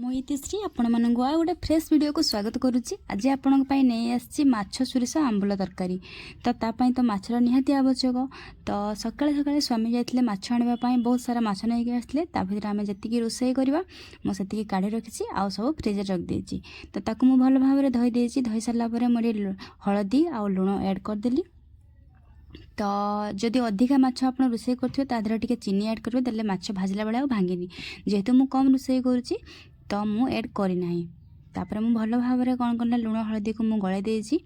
ମୁଁ ଇତିଶ୍ରୀ ଆପଣମାନଙ୍କୁ ଆଉ ଗୋଟେ ଫ୍ରେଶ୍ ଭିଡ଼ିଓକୁ ସ୍ୱାଗତ କରୁଛି। ଆଜି ଆପଣଙ୍କ ପାଇଁ ନେଇ ଆସିଛି ମାଛ ସୋରିଷ ଆମ୍ବୁଲ ତରକାରୀ। ତ ତା ପାଇଁ ତ ମାଛର ନିହାତି ଆବଶ୍ୟକ। ତ ସକାଳେ ସକାଳେ ସ୍ୱାମୀ ଯାଇଥିଲେ ମାଛ ଆଣିବା ପାଇଁ, ବହୁତ ସାରା ମାଛ ନେଇକି ଆସିଥିଲେ। ତା ଭିତରେ ଆମେ ଯେତିକି ରୋଷେଇ କରିବା ମୁଁ ସେତିକି କାଢ଼ି ରଖିଛି, ଆଉ ସବୁ ଫ୍ରିଜରେ ରଖିଦେଇଛି। ତ ତାକୁ ମୁଁ ଭଲ ଭାବରେ ଧୋଇ ଦେଇଛି। ଧୋଇ ସାରିଲା ପରେ ମୁଁ ଏଠି ହଳଦୀ ଆଉ ଲୁଣ ଆଡ଼୍ କରିଦେଲି। ତ ଯଦି ଅଧିକା ମାଛ ଆପଣ ରୋଷେଇ କରୁଥିବେ, ତା ଦେହରେ ଟିକେ ଚିନି ଆଡ଼୍ କରିବେ, ଦେଲେ ମାଛ ଭାଜିଲା ବେଳେ ଆଉ ଭାଙ୍ଗେନି। ଯେହେତୁ ମୁଁ କମ୍ ରୋଷେଇ କରୁଛି, ତ ମୁଁ ଆଡ଼୍ କରିନାହିଁ। ତାପରେ ମୁଁ ଭଲ ଭାବରେ କ'ଣ କଲି ନା ଲୁଣ ହଳଦୀକୁ ମୁଁ ଗଳେଇ ଦେଇଛି।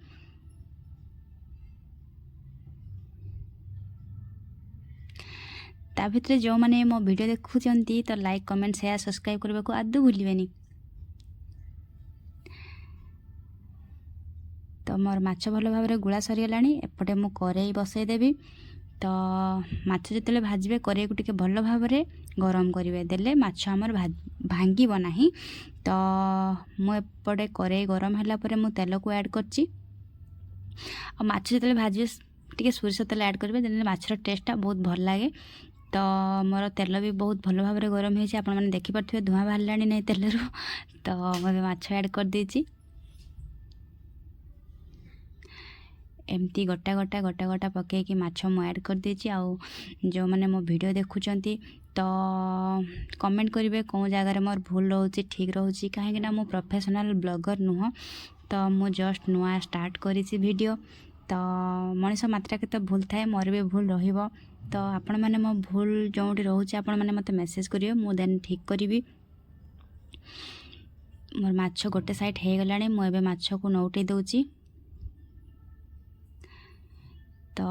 ତା ଭିତରେ ଯେଉଁମାନେ ମୋ ଭିଡ଼ିଓ ଦେଖୁଛନ୍ତି, ତ ଲାଇକ୍, କମେଣ୍ଟ, ସେୟାର, ସବସ୍କ୍ରାଇବ୍ କରିବାକୁ ଆଦୌ ଭୁଲିବେନି। ତ ମୋର ମାଛ ଭଲ ଭାବରେ ଗୁଳା ସରିଗଲାଣି। ଏପଟେ ମୁଁ କରେଇ ବସେଇଦେବି। ତ ମାଛ ଯେତେବେଳେ ଭାଜିବେ, କରେଇକୁ ଟିକେ ଭଲ ଭାବରେ ଗରମ କରିବେ, ଦେଲେ ମାଛ ଆମର ଭାଙ୍ଗିବ ନାହିଁ। ତ ମୁଁ ଏପଟେ କରେଇ ଗରମ ହେଲା ପରେ ମୁଁ ତେଲକୁ ଆଡ଼୍ କରିଛି। ଆଉ ମାଛ ଯେତେବେଳେ ଭାଜିବେ, ଟିକେ ସୋରିଷ ତେଲ ଆଡ଼୍ କରିବେ, ଦେଲେ ମାଛର ଟେଷ୍ଟଟା ବହୁତ ଭଲ ଲାଗେ। ତ ମୋର ତେଲ ବି ବହୁତ ଭଲ ଭାବରେ ଗରମ ହେଇଛି। ଆପଣମାନେ ଦେଖିପାରୁଥିବେ, ଧୂଆଁ ବାହାରିଲାଣି ନାହିଁ ତେଲରୁ। ତ ମୁଁ ଏବେ ମାଛ ଆଡ଼୍ କରିଦେଇଛି। ଏମିତି ଗୋଟା ଗୋଟା ଗୋଟା ଗୋଟା ପକାଇକି ମାଛ ମୁଁ ଆଡ଼୍ କରିଦେଇଛି। ଆଉ ଯେଉଁମାନେ ମୋ ଭିଡ଼ିଓ ଦେଖୁଛନ୍ତି, ତ କମେଣ୍ଟ କରିବେ କେଉଁ ଜାଗାରେ ମୋର ଭୁଲ ରହୁଛି, ଠିକ୍ ରହୁଛି, କାହିଁକିନା ମୁଁ ପ୍ରଫେସନାଲ୍ ବ୍ଲଗର୍ ନୁହଁ। ତ ମୁଁ ଜଷ୍ଟ ନୂଆ ଷ୍ଟାର୍ଟ କରିଛି ଭିଡ଼ିଓ। ତ ମଣିଷ ମାତ୍ରକେ ତ ଭୁଲ ଥାଏ, ମୋର ବି ଭୁଲ ରହିବ। ତ ଆପଣମାନେ ମୋ ଭୁଲ ଯେଉଁଠି ରହୁଛି, ଆପଣମାନେ ମୋତେ ମେସେଜ୍ କରିବେ, ମୁଁ ଦେନ୍ ଠିକ୍ କରିବି। ମୋର ମାଛ ଗୋଟେ ସାଇଡ଼୍ ହେଇଗଲାଣି। ମୁଁ ଏବେ ମାଛକୁ ନଉଟେଇ ଦେଉଛି। ତ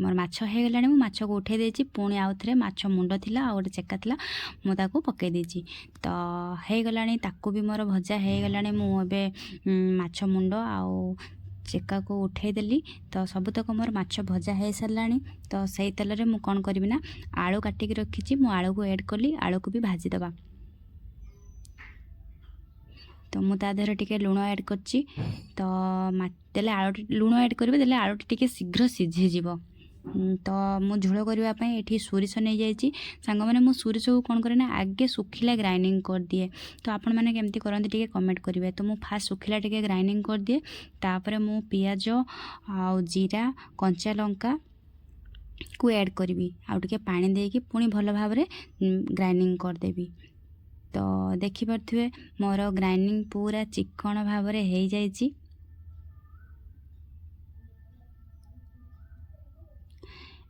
ମୋର ମାଛ ହେଇଗଲାଣି, ମୁଁ ମାଛକୁ ଉଠେଇ ଦେଇଛି। ପୁଣି ଆଉ ଥରେ ମାଛ ମୁଣ୍ଡ ଥିଲା ଆଉ ଗୋଟେ ଚେକା ଥିଲା, ମୁଁ ତାକୁ ପକାଇ ଦେଇଛି। ତ ହେଇଗଲାଣି, ତାକୁ ବି ମୋର ଭଜା ହେଇଗଲାଣି। ମୁଁ ଏବେ ମାଛ ମୁଣ୍ଡ ଆଉ ଚେକାକୁ ଉଠେଇଦେଲି। ତ ସବୁତକ ମୋର ମାଛ ଭଜା ହେଇସାରିଲାଣି। ତ ସେଇ ତେଲରେ ମୁଁ କ'ଣ କରିବି ନା ଆଳୁ କାଟିକି ରଖିଛି, ମୁଁ ଆଳୁକୁ ଆଡ଼୍ କଲି। ଆଳୁକୁ ବି ଭାଜିଦେବା। ତ ମୁଁ ତା ଦେହରେ ଟିକେ ଲୁଣ ଆଡ଼୍ କରିଛି। ତ ଦେଲେ ଆଳୁଟି, ଲୁଣ ଆଡ଼୍ କରିବେ, ଦେଲେ ଆଳୁଟି ଟିକେ ଶୀଘ୍ର ସିଝିଯିବ। ତ ମୁଁ ଝୋଳ କରିବା ପାଇଁ ଏଠି ସୋରିଷ ନେଇଯାଇଛି। ସାଙ୍ଗମାନେ, ମୁଁ ସୋରିଷକୁ କ'ଣ କରେ ନା ଆଗେ ଶୁଖିଲା ଗ୍ରାଇଣ୍ଡିଙ୍ଗ କରିଦିଏ। ତ ଆପଣମାନେ କେମିତି କରନ୍ତି, ଟିକେ କମେଣ୍ଟ କରିବେ। ତ ମୁଁ ଫାଷ୍ଟ ଶୁଖିଲା ଟିକେ ଗ୍ରାଇଣ୍ଡିଙ୍ଗ କରିଦିଏ। ତାପରେ ମୁଁ ପିଆଜ ଆଉ ଜିରା, କଞ୍ଚା ଲଙ୍କା କୁ ଆଡ଼୍ କରିବି ଆଉ ଟିକେ ପାଣି ଦେଇକି ପୁଣି ଭଲ ଭାବରେ ଗ୍ରାଇଣ୍ଡିଙ୍ଗ କରିଦେବି। ତ ଦେଖିପାରୁଥିବେ, ମୋର ଗ୍ରାଇଣ୍ଡିଙ୍ଗ ପୁରା ଚିକ୍କଣ ଭାବରେ ହେଇଯାଇଛି।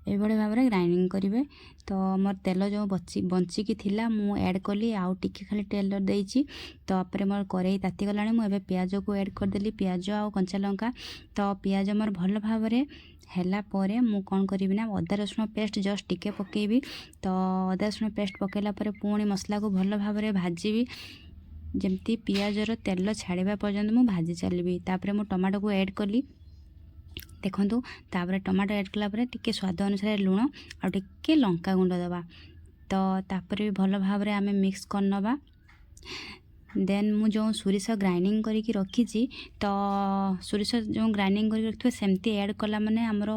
ଏଇଭଳି ଭାବରେ ଗ୍ରାଇଣ୍ଡିଙ୍ଗ କରିବେ। ତ ମୋର ତେଲ ଯେଉଁ ବଞ୍ଚିକି ଥିଲା, ମୁଁ ଆଡ଼୍ କଲି। ଆଉ ଟିକେ ଖାଲି ତେଲ ଦେଇଛି। ତାପରେ ମୋର କରେଇ ତାତିଗଲାଣି। ମୁଁ ଏବେ ପିଆଜକୁ ଆଡ଼୍ କରିଦେଲି, ପିଆଜ ଆଉ କଞ୍ଚା ଲଙ୍କା। ତ ପିଆଜ ମୋର ଭଲ ଭାବରେ ହେଲା ପରେ ମୁଁ କ'ଣ କରିବି ନା ଅଦା ରସୁଣ ପେଷ୍ଟ ଜଷ୍ଟ ଟିକେ ପକାଇବି। ତ ଅଦା ରସୁଣ ପେଷ୍ଟ ପକାଇଲା ପରେ ପୁଣି ମସଲାକୁ ଭଲ ଭାବରେ ଭାଜିବି। ଯେମିତି ପିଆଜର ତେଲ ଛାଡ଼ିବା ପର୍ଯ୍ୟନ୍ତ ମୁଁ ଭାଜି ଚାଲିବି। ତାପରେ ମୁଁ ଟମାଟୋକୁ ଆଡ଼୍ କଲି, ଦେଖନ୍ତୁ। ତାପରେ ଟମାଟୋ ଆଡ଼୍ କଲା ପରେ ଟିକେ ସ୍ୱାଦ ଅନୁସାରେ ଲୁଣ ଆଉ ଟିକେ ଲଙ୍କା ଗୁଣ୍ଡ ଦେବା। ତ ତାପରେ ବି ଭଲ ଭାବରେ ଆମେ ମିକ୍ସ କରିନେବା। ଦେନ୍ ମୁଁ ଯେଉଁ ସୋରିଷ ଗ୍ରାଇଣ୍ଡିଙ୍ଗ କରିକି ରଖିଛି, ତ ସୋରିଷ ଯେଉଁ ଗ୍ରାଇଣ୍ଡିଙ୍ଗ କରିକି ରଖିଥିବେ, ସେମିତି ଆଡ଼୍ କଲା ମାନେ ଆମର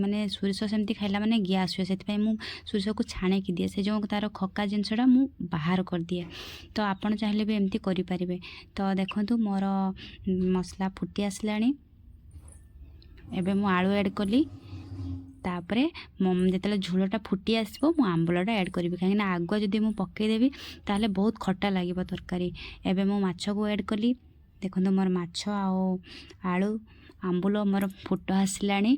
ମାନେ ସୋରିଷ ସେମିତି ଖାଇଲା ମାନେ ଗ୍ୟାସ୍ ହୁଏ। ସେଥିପାଇଁ ମୁଁ ସୋରିଷକୁ ଛାଣିକି ଦିଏ, ସେ ଯେଉଁ ତା'ର ଖକା ଜିନିଷଟା ମୁଁ ବାହାର କରିଦିଏ। ତ ଆପଣ ଚାହିଁଲେ ବି ଏମିତି କରିପାରିବେ। ତ ଦେଖନ୍ତୁ, ମୋର ମସଲା ଫୁଟି ଆସିଲାଣି। ଏବେ ମୁଁ ଆଳୁ ଆଡ଼୍ କଲି। ତାପରେ ଯେତେବେଳେ ଝୋଳଟା ଫୁଟି ଆସିବ, ମୁଁ ଆମ୍ବୁଲଟା ଆଡ଼୍ କରିବି, କାହିଁକିନା ଆଗୁଆ ଯଦି ମୁଁ ପକାଇଦେବି, ତାହେଲେ ବହୁତ ଖଟା ଲାଗିବ ତରକାରୀ। ଏବେ ମୁଁ ମାଛକୁ ଆଡ଼୍ କଲି। ଦେଖନ୍ତୁ, ମୋର ମାଛ ଆଉ ଆଳୁ ଆମ୍ବୁଲ ମୋର ଫୁଟ ଆସିଲାଣି।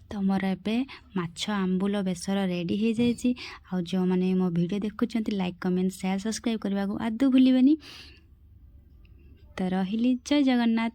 ତ ମୋର ଏବେ ମାଛ ଆମ୍ବୁଲ ବେସର ରେଡ଼ି ହେଇଯାଇଛି। ଆଉ ଯେଉଁମାନେ ମୋ ଭିଡ଼ିଓ ଦେଖୁଛନ୍ତି, ଲାଇକ୍, କମେଣ୍ଟ, ସେୟାର, ସବସ୍କ୍ରାଇବ୍ କରିବାକୁ ଆଦୌ ଭୁଲିବେନି। ତ ରହିଲି, ଜୟ ଜଗନ୍ନାଥ।